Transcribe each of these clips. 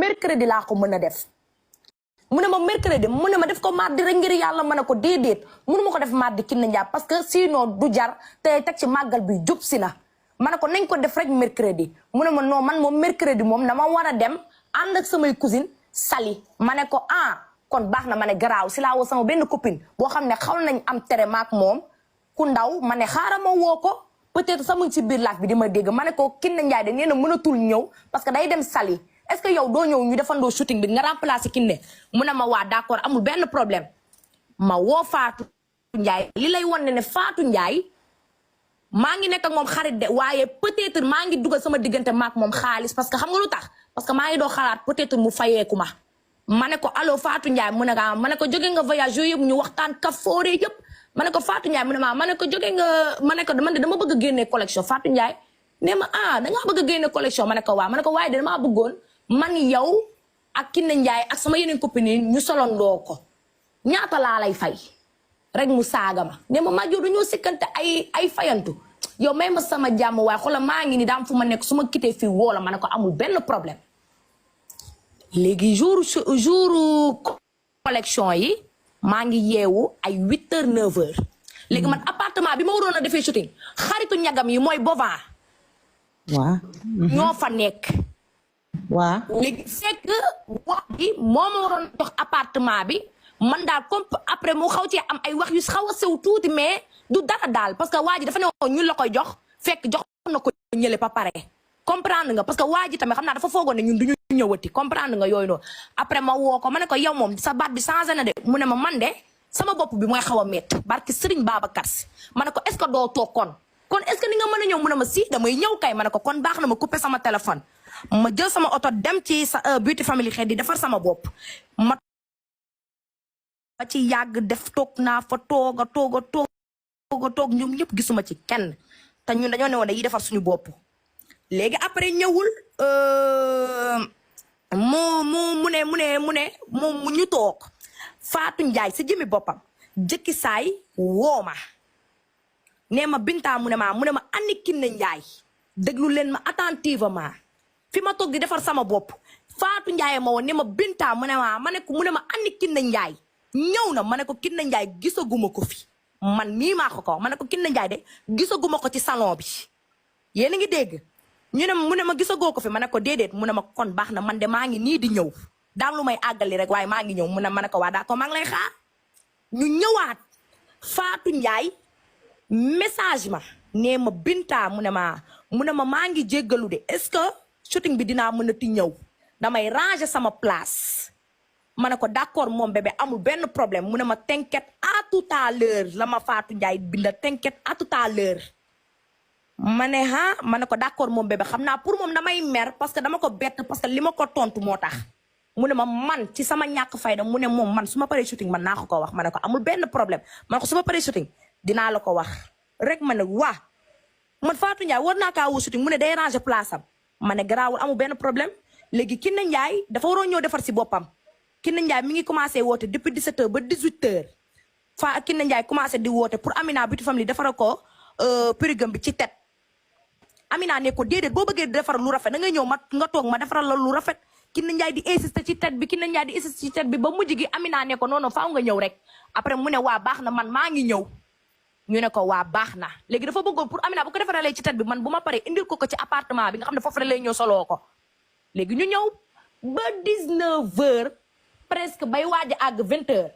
mercredi laa ko mën a def mu ne ma mercredi mu ne ma def ko mardi rek ngir yàlla mën a ko déedéet mënu ma ko def mardi Kiné Ndiaye parce que sinon du jar te teg ci màggal bi jub si na ma ne ko nañ ko def rek mercredi mu ne ma non man moom mercredi moom dama war a dem ànd ak samay cousine Sali ma ne ko kon baax na ma ne garaaw si laa woo sama benn copine boo xam ne xaw nañ am tere maak moom ku ndaw ma ne xaaral ma woo ko peut-être sama ci biir laaj bi di ma dégg ma ne ko Kiné Ndiaye de nee na mënatul ñëw parce que day dem Sali est-ce que yow doo ñëw ñu defandoo shooting bi nga remplacer Kiné mu ne ma waa d'accord amul benn problème ma woo Fatou Ndiaye li lay wan ne Fatou Ndiaye maa ngi nekk ak moom xarit de waaye peut-être maa ngi dugal sama diggante maak moom xaalis parce que xam nga lu tax parce que maa ngi doo xalaat peut-être mu fayeeku ma ne ko allo Fatou Ndiaye mu ne ma ne ko jóge nga voyage yooyu yëpp ñu waxtaan kafoore yëpp ma ne ko Fatou Ndiaye mu ne ma ne ko jóge nga ma ne ko man de dama bëgg a génne collection Fatou Ndiaye ne ma dangaa bëgg a génne collection ma ne ko waaw ma ne ko waaye de damaa bëggoon man yow ak Kiné Ndiaye ak sama yeneen copine yi ñu solondoo ko ñaata laa lay fay rek mu saaga ma ne ma maa dañoo sikkante ay fayantu yow may ma sama jàmm waaye xoolal maa ngi ni daam fu ma nekk su ma quitté fii woo la ma ne ko amul benn problème léegi jour collection yi maa ngi yeewu ay 8h 9h léegi man appartement bi ma waroon a defee shooting xaritu ñagam yi mooy Bovan waaw ñoo fa nekk waaw léegi fekk wax bi moo ma waroon jox appartement bi man daal comme après mu xaw cee am ay wax yu xaw a sew tuuti mais du dara daal parce que waa ji dafa ne woon ñun la koy jox fekk jox na ko ñële ba pare comprendre nga parce que waa ji tamit xam naa dafa foogoon ne ñun duñu ñëwati comprendre nga yooyu noonu après ma woo ko ma ne ko yow moom sa baat bi changé na de mu ne ma man de sama bopp bi mooy xaw a métti barki Serigne Babacar Si ma ne ko est-ce que doo toog kon est-ce que ni nga mën a ñëw mu ne ma si damay ñëw kay ma ne ko kon baax na ma coupé sama téléphone ma jël sama oto dem ci sa beauty family xeet di defar sama bopp ma ci yàgg def toog naa fa toog ñoom ñëpp gisuma ci kenn te ñun dañoo ne woon dañuy defar suñu bopp léegi après ñëwul mu ñu toog Fatou Ndiaye si jëmi boppam jëkki saay wooma nee ma Binta mu ne ma ani Kiné Ndiaye déglu leen ma attentivement fi ma toog di defar sama bopp Fatou Ndiaye ma woon ne ma Binta mu ne ma ani Kiné Ndiaye ñëw na ma ne ko Kiné Ndiaye gisaguma ko fi man mii maa ko ma ne ko Kiné Ndiaye de gisaguma ko ci salon bi yéen a ngi dégg mu ne ma gisagoo ko fi ma ne ko déedéet mu ne ma kon baax na man de maa ngi nii di ñëw daam lu may àggali rek waaye maa ngi ñëw ma ne ko waa daa ko maa ngi lay xaar ñu ñëwaat Fatou Ndiaye message ma nee ma Binta mu ne ma maa ngi jéggalu de est-ce que shooting bi dinaa mën a ti ñëw damay ranger sama place ma ne ko d'accord moom bébé amul benn problème mu ne ma t'inquiète à tout à l'heure la ma Fatou Ndiaye binda t'inquiète à tout à l'heure ma ne ko d'accord moom bébé xam naa pour moom damay mer parce que dama ko bett parce que li ma ko tontu moo tax mu ne ma man ci sama ñàkk fayda mu ne moom man su ma paree shooting man naa ko wax ma ne ko amul benn problème ma ne ko su ma paree shooting dinaa la ko wax rek ma ne waa man Fatou Ndiaye war naa kaa woo shooting mu ne day ranger place am ma ne garaawul amul benn problème léegi Kiné Ndiaye dafa waroon ñëw defar si boppam Kiné Ndiaye mi ngi commencé woote depuis 17h ba 18h Kiné Ndiaye commencé di woote pour Amina Beauty Family defara ko périgam bi ci tet Amina ne ko déedéet boo bëggee defar lu rafet da ngay ñëw nga toog ma defaral la lu rafet Kiné Ndiaye di insister ci tet bi Kiné Ndiaye di insister ci tet bi ba mujj gi Amina ne ko non faaw nga ñëw rek après mu ne waa baax na man maa ngi ñëw ñu ne ko waa baax na léegi dafa bëggoon pour Amina bu ko defaralee ci tet bi man bu ma paree indil ko ci appartement bi nga xam ne foofu rek lay ñëw soloo ko léegi ñu ñëw ba 19h presque bay waaj a àgg 20h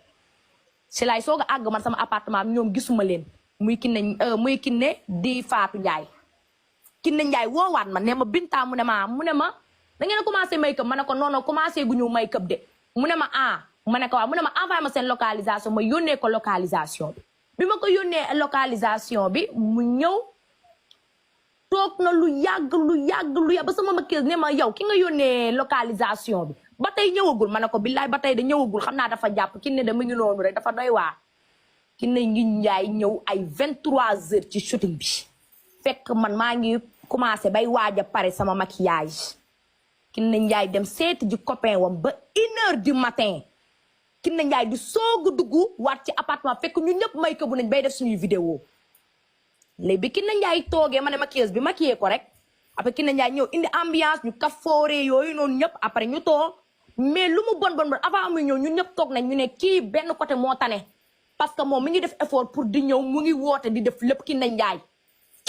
si laay soog a àgg man sama appartement bi ñoom gisuma leen muy Kiné di Fatou Ndiaye Kiné Ndiaye woowaat ma ne ma Binta mu ne ma da ngeen a commencé make-up ma ne ko non commencé gu ñu make-up de mu ne ma ma ne ko waaw mu ne ma envoyé ma seen localisation ma yónnee ko localisation bi ma ko yónnee localisation bi mu ñëw toog na lu yàgg ba sama maquilleuse ne ma yow ki nga yónnee localisation bi ba tey ñëwagul ma ne ko billaay ba tey da ñëwagul xam naa dafa jàpp Kiné de mu ngi noonu rek dafa doy waar Kiné Ndiaye ñëw ay 23h ci shooting bi fekk man maa ngi commencé bay waaj a pare sama maquillage Kiné Ndiaye dem seeti ji copain wam ba 1h du matin Kiné Ndiaye di soogu dugg waat ci appartement fekk ñu ñëpp may ko bu nañ bay def suñuy vidéo léegi bi Kiné Ndiaye toogee ma ne maquilleuse bi maquillé ko rek après Kiné Ndiaye ñëw indi ambiance ñu kafoore yooyu noonu ñëpp après ñu toog mais lu mu bon avant muy ñëw ñun ñëpp toog nañ ñu ne kii benn côté moo tane parce que moom mi ngi def effort pour di ñëw mu ngi woote di def lépp Kiné Ndiaye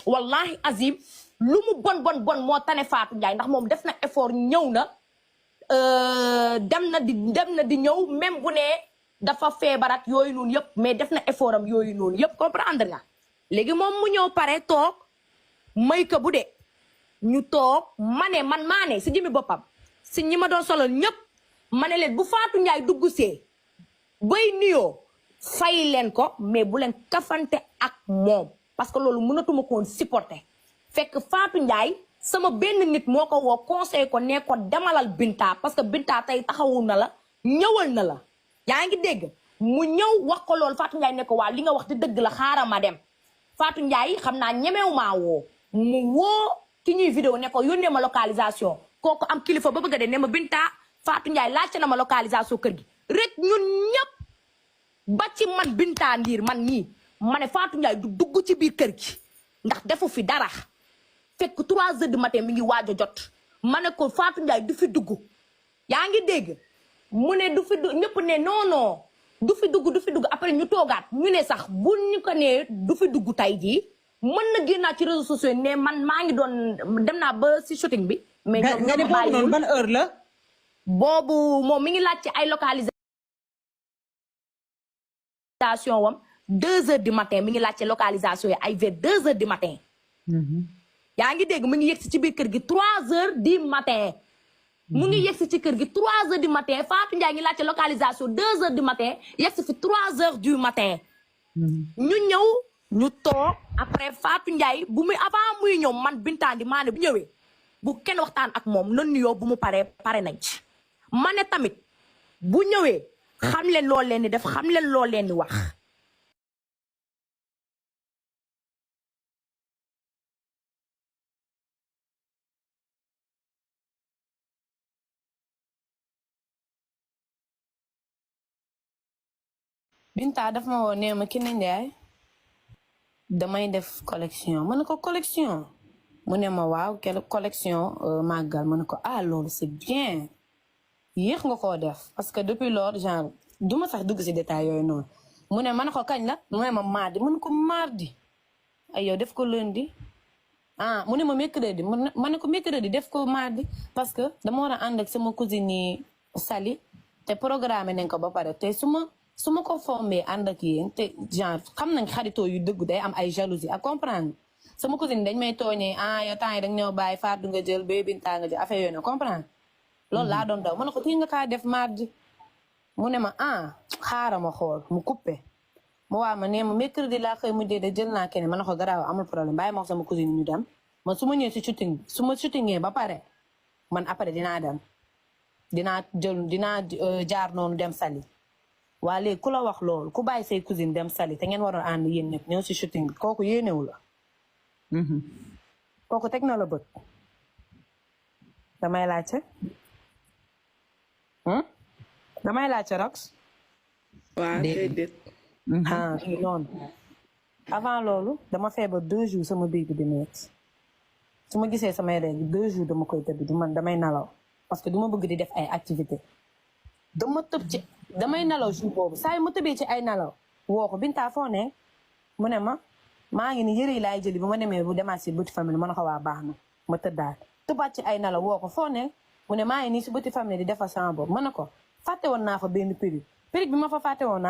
wallahi azim lu mu bon moo tane Fatou Ndiaye ndax moom def na effort ñëw na dem na di ñëw même bu ne dafa feebarat yooyu noonu yëpp mais def na effort am yooyu noonu yëpp comprendre nga léegi moom mu ñëw pare toog may ko bu de ñu toog man maa ne si jëmi boppam si ñi ma doon solo ñëpp ma ne leen bu Fatou Ndiaye dugg see bay nuyoo fay leen ko mais bu leen kafante ak moom parce que loolu mënatuma koon supporter fekk Fatou Ndiaye sama benn nit moo ko woo conseil ko ne ko demalal Binta parce que Binta tey taxawu na la ñëwal na la yaa ngi dégg mu ñëw wax ko loolu Fatou Ndiaye ne ko waa li nga wax di dëgg la xaaral ma dem Fatou Ndiaye xam naa ñemew maa woo mu woo ki ñuy vidéo ne ko yónnee ma localisation kooku am kilifa ba bëgg a de ne ma Binta Fatou Ndiaye laajte na ma localisation kër gi rek ñun ñëpp ba ci man Binta Ndiir man nii ma ne Fatou Ndiaye du dugg ci biir kër gi ndax defu fi dara fekk 3 heures du matin mi ngi waaj a jot ma ne ko Fatou Ndiaye du fi dugg yaa ngi dégg mu ne du fi dugg ñëpp ne non du fi dugg après ñu toogaat ñu ne sax bu ñu ko nee du fi dugg tey jii mën na génnaat ci réseaux sociaux ne man maa ngi doon dem naa ba si shooting bi. mais ñoom nga ne boobu noonu ban heure la. boobu moom mi ngi laaj ci ay localisation wam 2 heures du matin mi ngi laaj ci localisation yi ay vers 2 heures du matin. yaa ngi dégg mu ngi yegsi ci biir kër gi 3 heures du matin. mu ngi yegsi ci kër gi 3 heures du matin Fatou Ndiaye ngi laaj ci localisation 2 heures du matin yegsi fi 3 heures du matin. ñu ñëw ñu toog après Fatou Ndiaye bu muy avant muy ñëw man Binta Ndi maa ne bu ñëwee bu kenn waxtaan ak moom na nuyoo bu mu pare nañ ci. ma ne tamit bu ñëwee xam leen loo leen di def xam leen loo leen di wax. Binta daf ma woo nee ma Kiné Ndiaye damay def collection ma ne ko collection mu ne ma waaw collection màggal ma ne ko loolu c'est bien yéex nga koo def parce que depuis lors genre du ma sax dugg si détail yooyu noonu mu ne ma ne ko kañ la mu ne ma mardi ma ne ko mardi ay yow def ko lundi mu ne ma mercredi ma ne ko mercredi def ko mardi parce que dama war a ànd ak sama cousine yi Sali te programme nañ ko ba pare te su ma ko fombee ànd ak yéen te genre xam nañ xaritoo yu dëgg day am ay jalousie à comprendre sama cousine dañ may tooñee yow temps yi dañ ñëw bàyyi Fatou nga jël bébé Binta nga jël affaire yooyu na comprendre loolu laa doon daw ma ne ko tii nga kaa def mardi mu ne ma xaaral ma xool mu coupé mu waa ma ne ma mercredi laa koy mujjee de jël naa keneen ma ne ko garaaw amul problème bàyyi ma wax sama cousine ñu dem man su ma ñëwee si shooting su ma shootingee ba pare man après dinaa dem dinaa jaar noonu dem Sali waa léegi ku la wax loolu ku bàyyi say cousine dem Sali te ngeen waroon ànd yéen ñëpp ñëw si shooting bi kooku yéenewu la kooku teg na la bët damay laajte Rox waaw déedéet noonu avant loolu dama feebar 2 jours sama biir bi di metti su ma gisee samay règles 2 jours dama koy tëdd du man damay nalaw parce que duma bëgg di def ay activité damay nalaw jour boobu saa yu ma tëbee ci ay nalaw woo ko Binta foo ne mu ne ma maa ngi ni yëre yi laay jëli bu ma demee bu demaat si bëti famille ma ne ko waa baax na ma tëddaat tëbaat ci ay nalaw woo ko foo ne mu ne maa ngi nii si bëti famille di defar sama bopp ma ne ko fàtte woon naa fa benn périg bi ma fa fàtte woon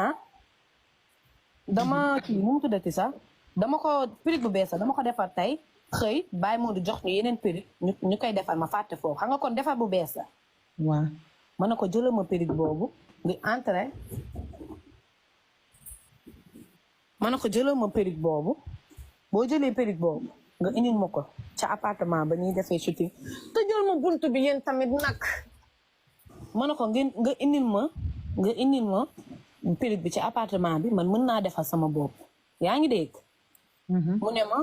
dama kii nu mu tuddati sax dama ko périg bu bees sax dama ko defar tey xëy bàyyi moo di jox ñu yeneen périg ñu koy defar ma fàtte foofu xam nga kon defar bu bees la waaw ma ne ko jëlal ma périg boobu nga entré ma ne ko jëlal ma périg boobu boo jëlee périg boobu nga indil ma ko ca appartement ba ñuy defee shooting te jël ma buntu bi yéen tamit nag ma ne ko nga indil ma périg bi ci appartement bi man mën naa defal sama bopp yaa ngi dégg mu ne ma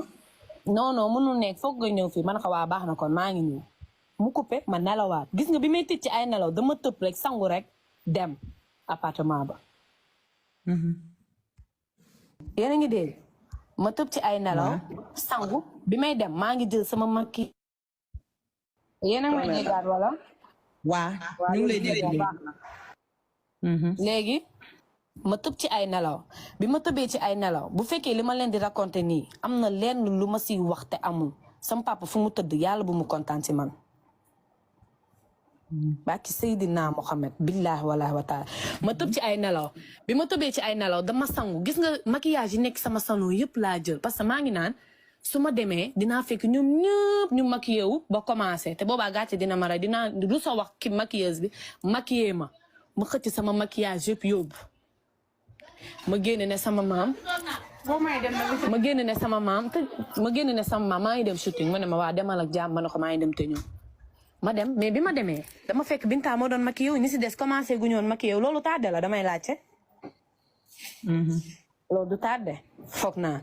non mënul nekk foog nga ñëw fii ma ne ko waa baax na kon maa ngi ñëw mu coupé ma nelawaat gis nga bi may tëj ci ay nelaw dama tëb rek sangu rek dem appartement ba yéen a ngi dégg ma tëb ci ay nelaw sangu bi may dem maa ngi jël sama yéen a ngi may déggaat wala. waa ñu ngi lay dégg léegi ma tëb ci ay nelaw bi ma tëbee ci ay nelaw bu fekkee li ma leen di raconter nii am na lenn lu ma siy wax te amul sama papa fu mu tëdd yàlla bu mu kontaan si man. bàkki Seydina Mohamed billaahi wallaahi wa taala ma tëb ci ay nelaw bi ma tëbee ci ay nelaw dama sangu gis nga maquillage yi nekk sama salon yëpp laa jël parce que maa ngi naan su ma demee dinaa fekk ñoom ñëpp ñu maquillé wu ba commencé te boobaa gàcce dina ma rey dinaa lu sa wax ki maquilleuse bi maquillé ma xëcc sama maquillage yëpp yóbbu ma génne ne sama maam ma génne ne sama maam maa ngi dem shooting ma ne ma waa demal ak jàmm ma ne ko maa ngi dem te ñëw ma dem mais bi ma demee dama fekk Binta moo doon maquillé wu ñi si des commencé gu ñoon maquillé wu loolu tardé la damay laajte loolu du tardé foog naa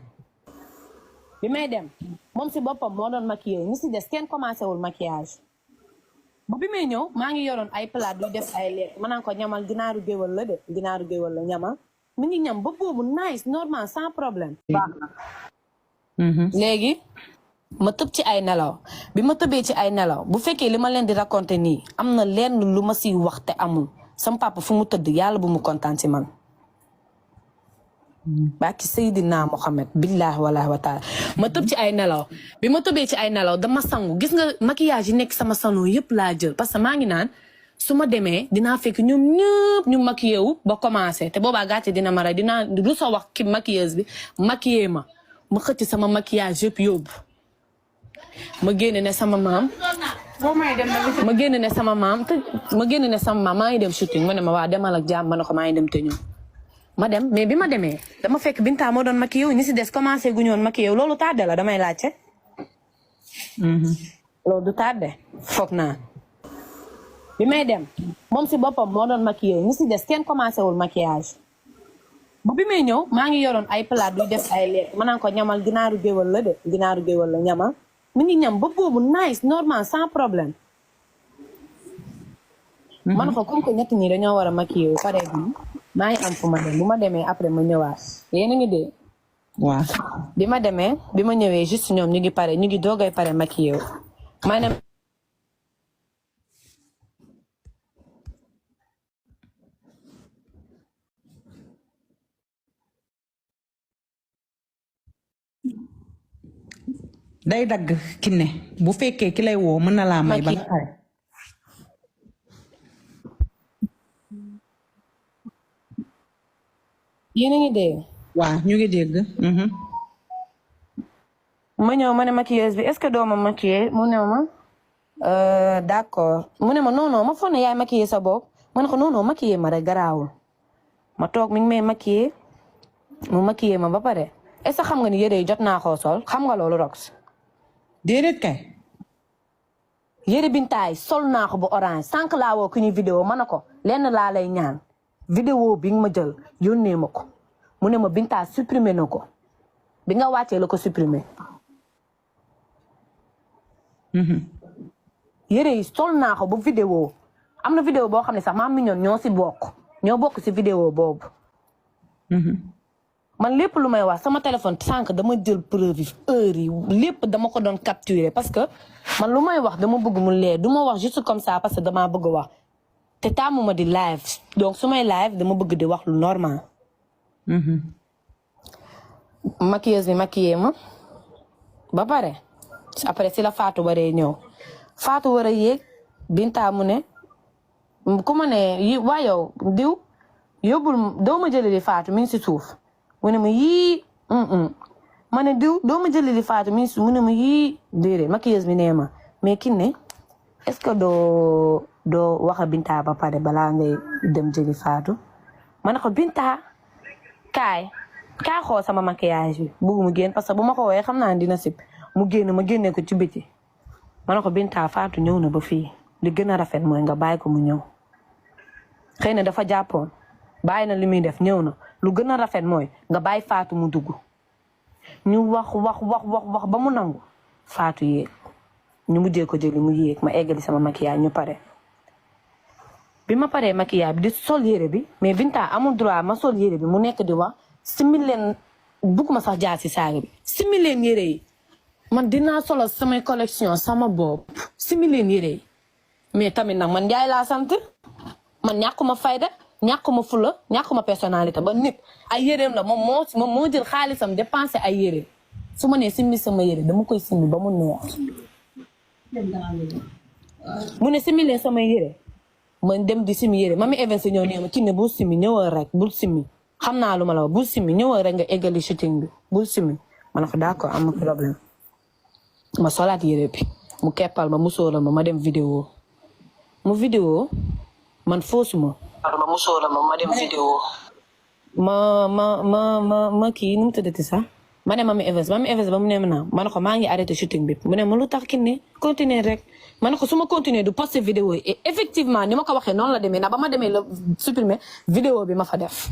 bi may dem moom si boppam moo doon maquillé wu ñi si des kenn commencé wul maquillage bu bi may ñëw maa ngi yoroon ay plat duy def ay lekk ma naan ko ñamal ginaaru géwal la de ginaaru géwal la ñamal mi ngi ñam ba boobu nice normal sans problème baax na léegi ma tëb ci ay nelaw bi ma tëbee ci ay nelaw bu fekkee li ma leen di raconter nii am na lenn lu ma siy wax te amul sama papa fu mu tëdd yàlla bu mu kontaan si man. bàkki Seydina Mohamed billaahi wallaahi wa taala ma tëb ci ay nelaw bi ma tëbee ci ay nelaw dama sangu gis nga maquillage yi nekk sama salon yëpp laa jël parce que maa ngi naan su ma demee dinaa fekk ñoom ñëpp ñu maquillé wu ba commencé te boobaa gàcce dina ma rey dinaa lu sa wax ki maquilleuse bi maquillé ma xëcc sama maquillage yëpp yóbbu. ma génne ne sama maam ma génne ne sama maam maa ngi dem shooting ma ne ma waa demal ak jàmm ma ne ko maa ngi dem te ñëw ma dem mais bi ma demee dama fekk Binta moo doon maquillé wu ñi si des commencé gu ñoon maquillé wu loolu tardé la damay laajte loolu du tardé foog naa bi may dem moom si boppam moo doon maquillé wu ñi si des kenn commencé wul maquillage bu bi may ñëw maa ngi yoroon ay plat duy def ay lekk ma naan ko ñamal ginaaru géwal la de ginaaru géwal la ñamal mi ngi ñam ba boobu nice normal sans problème man ko comme que ñett ñi dañoo war a maquillé wu pare bi maa ngi am fu ma dem bu ma demee après ma ñëwaat yéen a ngi dee waaw bi ma demee bi ma ñëwee juste ñoom ñu ngi pare ñu ngi doogay pare maquillé wu ma ne day dagg Kiné bu fekkee ki lay woo mën na laa may ba nga pare yéen a ngi dee waaw ñu ngi dégg ma ñëw ma ne maquilleuse bi est-ce que doo ma maquillé mu ne ma d'accord mu ne ma non non ma foog ne yaay maquillé sa bopp ma ne ko non non maquillé ma rek garaawul ma toog mi ngi may maquillé mu maquillé ma ba pare est-ce que xam nga ni yére yi jot naa koo sol xam nga loolu Rox déedéet kay yére Bintaay sol naa ko bu orange sànq laa woo ku ñu vidéo ma ne ko lenn laa lay ñaan vidéo bi nga ma jël yónnee ma ko mu ne ma Bintaay supprimer na ko bi nga wàccee la ko supprimer yére yi sol naa ko bu vidéo am na vidéo boo xam ne sax maam mi ñoo si ñoo bokk si vidéo boobu man lépp lu may wax sama téléphone sànq dama jël preuve yi heure yi lépp dama ko doon capturer parce que man lu may wax dama bëgg mu leer du ma wax juste comme ça parce que damaa bëgg wax te tàmmuma di live donc su may live dama bëgg di wax lu normal maquilleuse bi maquillé ma ba pare après si la Fatou waree ñëw Fatou war a yéeg Binta mu ne ku ma ne waa yow diw yóbbul doo ma jëlee di Fatou mi ngi si suuf mu ne ma yii ma ne diw doo ma jëlee di Fatou mi ngi si suuf mu ne ma yii déedéet maquilleuse bi nee ma mais Kiné est-ce que doo wax a Binta ba pare balaa ngay dem jëli Fatou ma ne ko Binta kaay xool sama maquillage bi bëgg mu génn parce que bu ma ko woowee xam naa dina sib mu génn ma génnee ko ci biti ma ne ko Binta Fatou ñëw na ba fii li gën a rafet mooy nga bàyyi ko mu ñëw xëy na dafa jàppoon bàyyi na li muy def ñëw na lu gën a rafet mooy nga bàyyi Fatou mu dugg ñu wax ba mu nangu Fatou yéeg ñu mujjee ko jëli mu yéeg ma eggali sama maquillage ñu pare bi ma paree maquillage bi di sol yére bi mais Binta amul droit ma sol yére bi mu nekk di wax simmi leen bugguma sax jaar si saaga bi simmi leen yére yi man dinaa solo samay collection sama bopp simileen yére mais tamit nag man Njaay laa sant man ñàkkuma fayda ñàkkuma fula ñàkkuma personnalité ba nit ay yéreem la moom moo jël xaalisam dépensé ay yére su ma nee simmi sama yére dama koy simmi ba mu neex mu ne simmi leen sama yére man dem di simmi yére Mamy Evans ñëw nee ma Kiné bul simmi ñëwal rek bul simmi xam naa lu ma la wax bul simmi ñëwal rek nga eggali shooting bi bul simmi ma ne ko d'accord am na problème ma solaat yére bi mu keppal ma mu sóoral ma dem vidéo mu vidéo man foosuma ma mu sóoral ma dem vidéo ma kii nu mu tuddati sax ma ne Mamy Evans ba mu ne ma ne ko maa ngi arrêté shooting bi mu ne ma lu tax Kiné continuer rek ma ne ko su ma continuer du poster vidéo yi et effectivement ni ma ko waxee noonu la demee na ba ma demee la supprimer vidéo bi ma fa def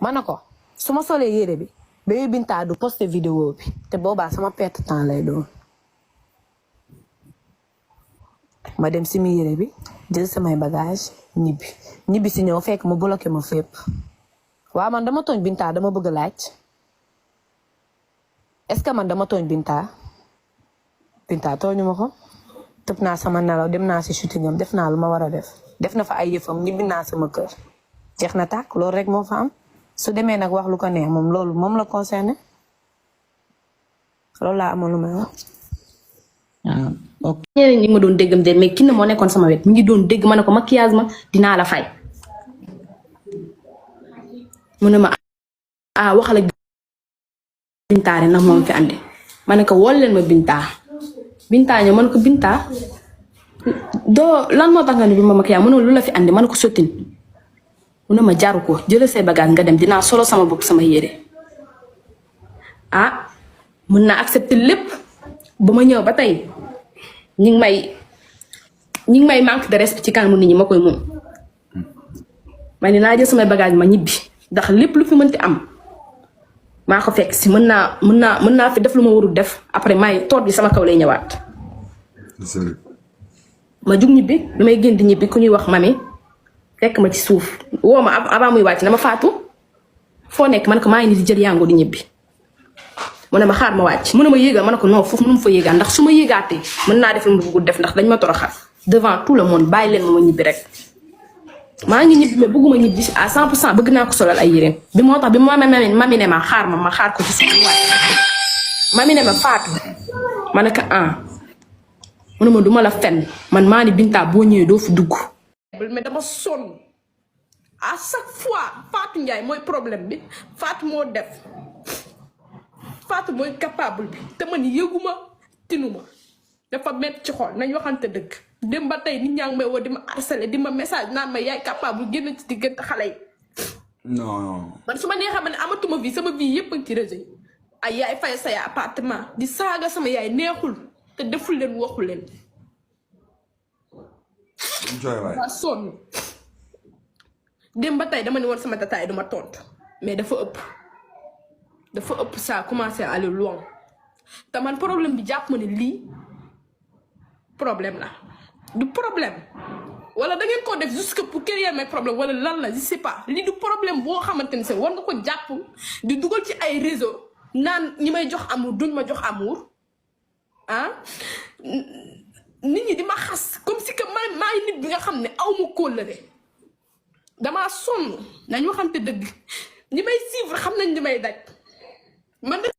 ma ne ko su ma solee yére bi Bébé Binta du poster vidéo bi te boobaa sama perte temps lay doon ma dem si mi yére bi jël samay bagage ñibbi si ñëw fekk mu bloqué ma fépp waaw man dama tooñ Binta dama bëgg laaj est-ce que man dama tooñ Binta tooñu ma ko tëb naa sama nelaw dem naa si shooting am def naa lu ma war a def na fa ay yëfam ñibbi naa sama kër jeex na tàkk loolu rek moo fa am su demee nag wax lu ko neex moom loolu moom la concerné loolu laa amoon lu may wax. ok. ñeneen ñi ma doon déggam de mais Kiné moo nekkoon sama wet mi ngi doon dégg ma ne ko maquillage ma dinaa la fay mu ne ma waxal ak Binta nag moom fi andi ma ne ko wol leen ma Binta ñëw ma ne ko Binta doo lan moo tax nga ne bi ma maquillage mu ne lu la fi andi ma ne ko sottin mu ne ma jaru ko jëlee say bagage nga dem dinaa solo sama bopp sama yére mën naa accepter lépp ba ma ñëw ba tey ñi ngi may manque de respect ci kanamu nit ñi ma koy moom ma ne naa jël samay bagage ma ñibbi ndax lépp lu fi mënti am maa ko fekk si mën naa fi def lu ma warul def après may toot bi sama kaw lay ñëwaat ma jug ñibbi damay génn di ñibbi ku ñuy wax Mamy fekk ma ci suuf woo ma avant muy wàcc na ma Fatou foo nekk man ko maa ngi ni di jël yango di ñibbi mu ne ma xaar ma wàcc mu ne ma yéegal ma ne ko non foofu mënu ma fa yéegal ndax su ma yéegaatee mën naa def lu mu bëggul def ndax dañ ma toroxal devant tout le monde bàyyi leen ma ñibbi rek maa ngi ñibbi mais bëgguma ñibbi à 100% bëgg naa ko solal ay yéreem bi moo tax bi Mamy ne ma xaar ma xaar ko ci suuf wàcc Mamy ne ma Fatou ma ne ko mu ne ma duma la fen man maa ni Binta boo ñëwee doo fi dugg mais dama sonn à chaque fois Fatou Ndiaye mooy problème bi Fatou moo def Fatou mooy capable bi te man yëguma tinuma dafa métti ci xol nañ waxante dëgg dem ba tey nit ñaa ngi may woo di ma harcelé di ma message naan ma yaay capable génn ci diggante xale yi. non. man su ma neexee ma ne amatuma vie sama vie yëpp a ngi ci réseau ay yaay fay say appartement di saaga sama yaay neexul te deful leen waxul leen. waa sonn dem ba tey dama ne woon sama tataay duma tontu mais dafa ëpp ça commencé à aller loin te man problème bi jàpp ma ne lii problème la du problème wala da ngeen ko def jusque pour créer mes problèmes wala lan la je sais pas lii du problème boo xamante ne war nga ko jàpp di dugal ci ay réseau naan ñi may jox amour duñ ma jox amour nit ñi di ma xas comme si que maay nit bi nga xam ne aw ma kóllëre damaa sonn nañ waxante dëgg ñi may suivre xam nañ li may daj man